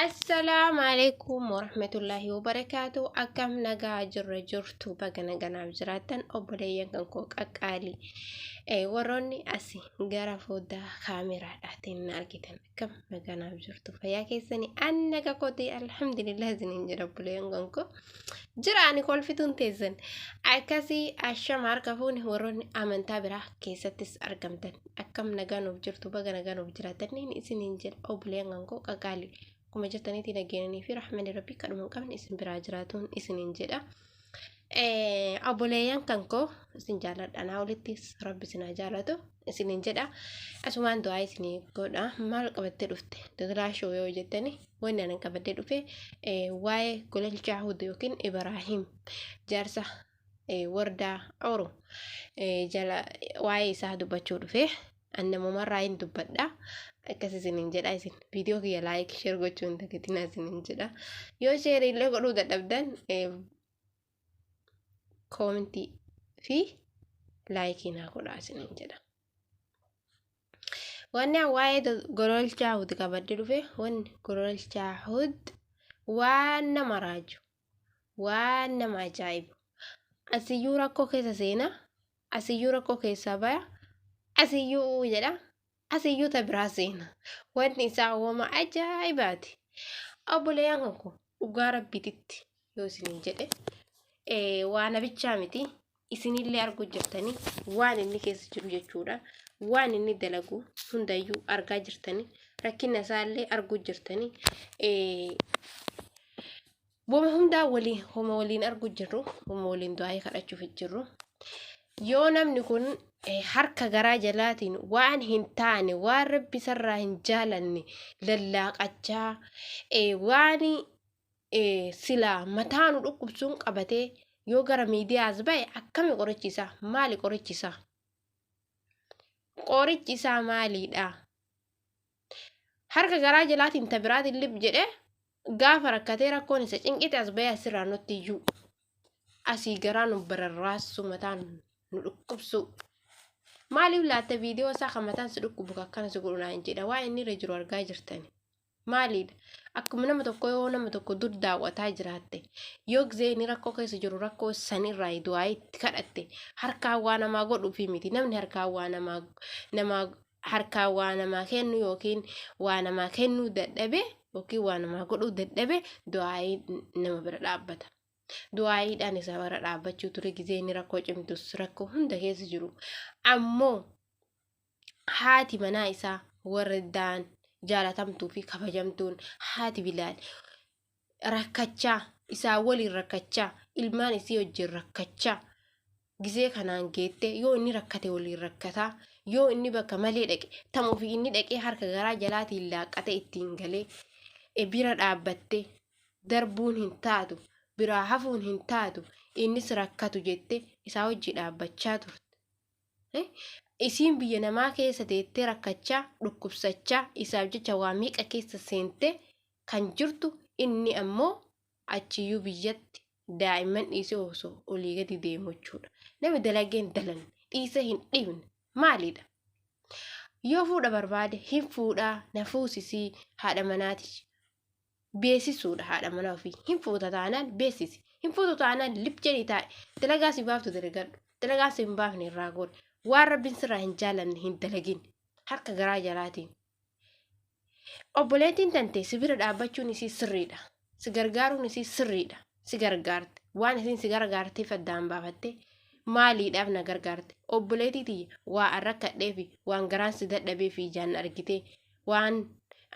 Assalaamu alaikum warahmatullaahi wabarakaatu. Akkam nagaa jirra jirtu baga naganaaf jiraattan obboleeyyan kan koo qaqqaalii. Warroonni asi gara foddaa kaameraadhaatiin na argitan akkam naganaaf jirtu fayyaa keessanii an naga kooti alhamdulillah isiniin jedha obboleeyyan kan koo. Jira ani kolfituun teessan akkasii ashama harka fuuni warroonni amantaa biraa keessattis argamtan akkam nagaa nuuf jirtu baga nagaa nuuf jiraattan isiniin jedha obboleeyyan kan koo qaqqaalii. Akkuma jirtanitti nageenyanii fi rahmanni rabbii kadhuma hin qabne isin biraa jiraatuun isiniin jedha. Obboleeyyan kan koo isin jaalladha naa olittis rabbi isin haa jaalatu isiniin jedha. Asumaan du'aa isinii godha maal qabattee dhufte dodolaashoo yoo jettani wanni anan qabadhee dhufe waa'ee gololchaa hudu yookiin Ibraahim jaarsa wardaa oru jala waa'ee isaa dubbachuu dhufe. An namumarraa hin dubbadha. Akkas isiniin jedha isin viidiyoo kiyya laayik sheer gochuu hin dagatinaa isiniin jedha. Yoo sheer illee godhuu dadhabdan koomentii fi laayikii naa godhaa isiniin jedha. Wanni an waa'ee gololchaa hud qabadhe dhufe wanni gololchaa hud waan nama raaju waan nama ajaa'ibu asiyyuu rakkoo keessa seenaa asiyyuu rakkoo keessaa baya asiyyuu jedha asiyyuu ta biraa seena wanni isaa wama ajaa'ibaati obboleeyyan kan koo dhugaa rabbiititti yoo isiniin jedhe waa nabichaa miti isinillee arguu jirtanii waan inni keessa jiru jechuudha waan inni dalagu hundayyuu argaa jirtanii rakkina isaallee arguu jirtanii Woma hundaa waliin homa waliin argu jirru homa waliin du'aa'ii kadhachuuf jirru. Yoo namni kun harka garaa jalaatiin waan hin taane waan rabbi isarraa hin jaalanne lallaaqachaa waan silaa mataa nu dhukkubsuun qabatee yoo gara miidiyaas ba'e akkami qorichi isaa maali qorichi isaa? Qorichi isaa maaliidha? Harka garaa jalaatiin ta biraatiin lib jedhee gaafa rakkatee rakkoon isa cinqite as bahee asirraa nutti iyyuu asii garaa nu bararraassu mataa nu dhukkubsu. Maaliif laatta viidiyoo isaa kan mataan si dhukkubu kan akkana si godhu naan jedha waa inni irra jiru argaa jirtani. Maaliidha? Akkuma nama tokko yoo nama tokko dur daawwataa jiraatte yoo gizee inni rakkoo keessa jiru rakkoo sanirraa du'aa itti kadhatte harkaan waa namaa godhuufi miti namni harkaan waa namaa namaa harkaan waa namaa kennu yookiin waa namaa kennuu dadhabe yookiin waa namaa godhuu dadhabe du'aa'ii nama bira dhaabbata. Du'aa'iidhaan isa bira dhaabbachuu ture gizee inni rakkoo cimtus rakkoo hunda keessa jiru. Ammoo haati manaa isaa wardaan jaalatamtuu fi kabajamtuun haati Bilaal rakkachaa isaa waliin rakkachaa ilmaan isii wajjin rakkachaa gizee kanaan geette yoo inni rakkate waliin rakkataa yoo inni bakka malee dhaqe tam ofii inni dhaqee harka garaa jalaatiin laaqqate ittiin galee bira dhaabbatte darbuun hin taatu biraa hafuun hin taatu innis rakkatu jette isaa wajjii dhaabbachaa turte. Isiin biyya namaa keessa teettee rakkachaa dhukkubsachaa isaaf jecha waa meeqa keessa seente kan jirtu inni ammoo achiyyuu biyyatti daa'imman dhiisee osoo olii gadi deemu jechuudha. Namni dalagee hin dalanne dhiisee hin dhiifne maalidha? Yoo fuudha barbaade hin fuudhaa na fuusisii haadha manaati. Beeksisuudha haadha manaa ofii. Hin fuuta taanaan beeksisi. Hin fuutu taanaan lip jedhii taa'e. Dalagaa si baaftu dalagadhu. Dalagaa si hin baafne irraa gori. Waan rabbiin sirraa hin jaalanne hin dalagin. Harka garaa jalaatiin. Obboleettiin tante si bira dhaabbachuun isii sirriidha. Si gargaaruun isii sirriidha. Si gargaarte. Waan isiin si gargaarteef addaan baafatte maaliidhaaf na gargaarte? Obboleettii tiyya waa an rakkadheefi waan garaan si dadhabeefi ijaan na argitee waan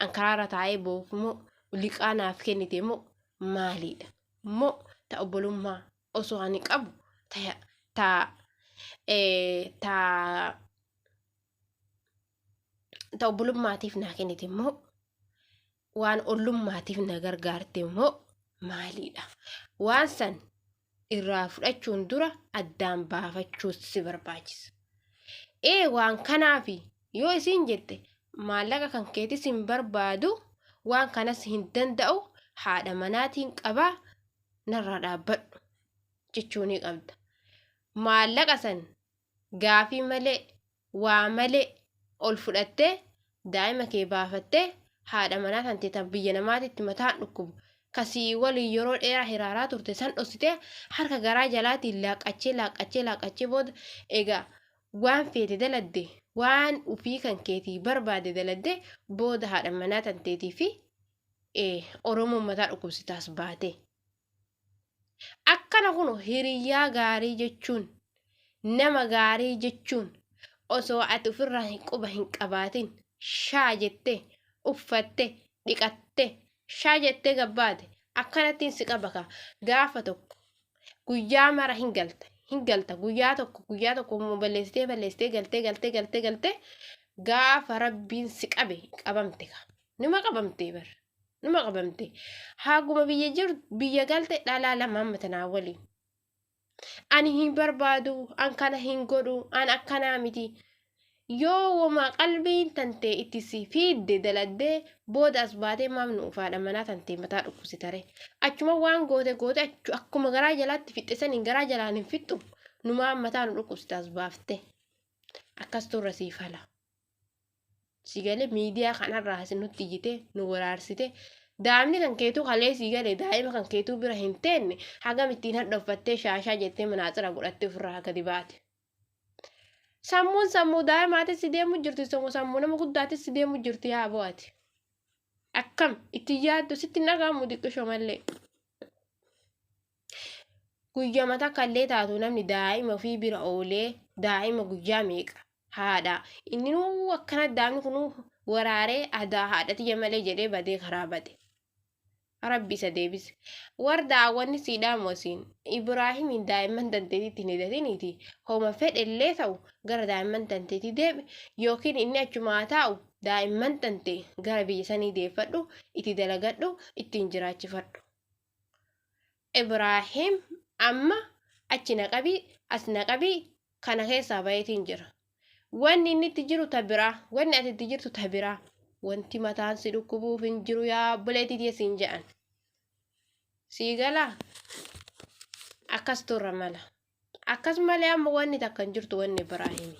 an karaarra taa'ee boo'uuf moo liqaa naaf kennite moo maaliidha? Moo ta obbolummaa osoo ani qabu ta ta ta ta obbolummaatiif naa kennite immoo waan ollummaatiif na gargaarte immoo maaliidha? Waan san irraa fudhachuun dura addaan baafachuu si barbaachisa. Ee waan kanaafi yoo isiin jette maallaqa kan keetis hin barbaadu waan kanas hin danda'u haadha manaatiin qabaa narraa dhaabbadhu jechuu ni qabda. Maallaqa san gaafii malee waa malee ol fudhattee daa'ima kee baafattee Haadha manaa tantee tan biyya namaatitti mataan dhukkubu ka sii waliin yeroo dheeraa hiraaraa turte san dhossitee harka garaa jalaatiin laaqqachee laaqqachee laaqqachee booda egaa waan feete daladde waan ufii kan keetii barbaade daladde booda haadha manaa tanteetii fi Oromoon mataa dhukkubsitaas baate. Akkana kun hiriyyaa gaarii jechuun nama gaarii jechuun osoo ati ofirraa hin quba hin qabaatin shaa jettee uffatte dhiqatte shaa jettee gabbaate akkanattiin si qaba kaa gaafa tokko guyyaa mara hin galta hin galta guyyaa tokko guyyaa tokko balleessitee balleessitee galtee galtee galtee galtee gaafa rabbiin si qabe qabamte kaa numa qabamtee bar numa qabamte haaguma biyya jiru biyya galte dhalaa lamaan matanaa waliin ani hin barbaadu an kana hin godhu an akkanaa miti yoo woma qalbiin tantee itti si fiidde daladdee booda as baatee maaf nu ufaadha manaa tantee mataa dhukkubsitare achuma waan goote goote achu akkuma garaa jalaatti fixxe saniin garaa jalaan hin fixxu numaa mataa nu dhukkubsita as baafte akkas turra sii fala. Si galee miidiyaa kanarraa asi nutti iyyite nu waraarsite daa'imni kan keetuu kalee si galee daa'ima kan keetuu bira hin teenne hagam ittiin hadhoffattee shaashaa jettee manaaxira godhattee ofirraa gadi baate. Sammuun sammuu daa'imaatis si deemu jirti sammuu sammuu nama guddaatis si deemu jirti yaa bo'ati. Akkam itti yaaddu sitti hin dhaga'amu xiqqishoo mallee. Guyyama takka illee taatu namni daa'ima ofii bira oolee daa'ima guyyaa meeqa haadha inni nuu akkana daa'imni kunuu waraaree adaa haadha tiyya malee jedhee badee karaa bade. Rabbi isa deebise. War daawwanni sii dhaamu asiin Ibraahimiin daa'imman tanteetiitti hin hidhatiniiti homa fedhe illee ta'u gara daa'imman tanteetii deebi yookiin inni achumaa taa'u daa'imman tantee gara biyya sanii deeffadhu itti dalagadhu ittiin jiraachifadhu. Ibraahim amma achi na qabii as na qabii kana keessaa baheetiin jira. Wanni inni itti jiru ta biraa, wanni ati itti jirtu ta biraa. Wanti mataan si dhukkubuuf hin jiru yaa obboleettii tiyya siin jedhan. Sii galaa? Akkas turra mala. Akkas malee amma wanni takka hin jirtu wanni Ibraahimi.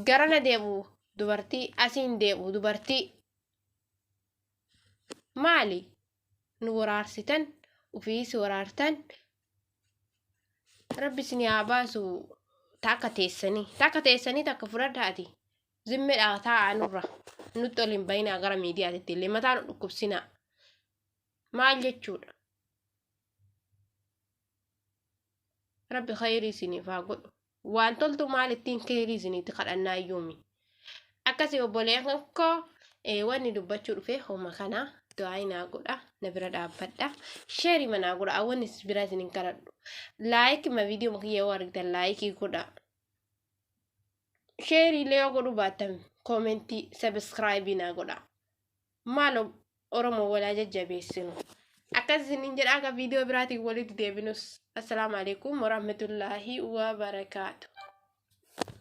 Garana deebi'u dubartii, asiin deebi'u dubartii. Maali? Nu waraarsitan, ufiis waraartan. Rabbi isin haa baasu takka teessanii takka teessanii takka fudhadhaati zimmedhaa taa'aa nurra nutti ol hin bayinaa gara miidiyaatitti illee mataa nu dhukkubsinaa maal jechuudha rabbi khayrii isiniif haa godhu waan toltu maal ittiin khayrii isiniitti kadhannaa iyyuumi akkasii obboleeyyan koo wanni dubbachuu dhufe homa kana du'aa naa godha na bira dhaabbadha sheerii manaa godha wanni bira isin hin kadhadhu laayikii ma viidiyoo kiyya yoo argitan laayikii godha sheerii illee yoo godhuu baattan koomentii sabiskiraayibii naa godha maal oromoo walaa jajjabeessinu akkas isiniin jedha akka viidiyoo biraatiin walitti deebinus assalaamu alaikum warahmatullaahi wabarakaatu.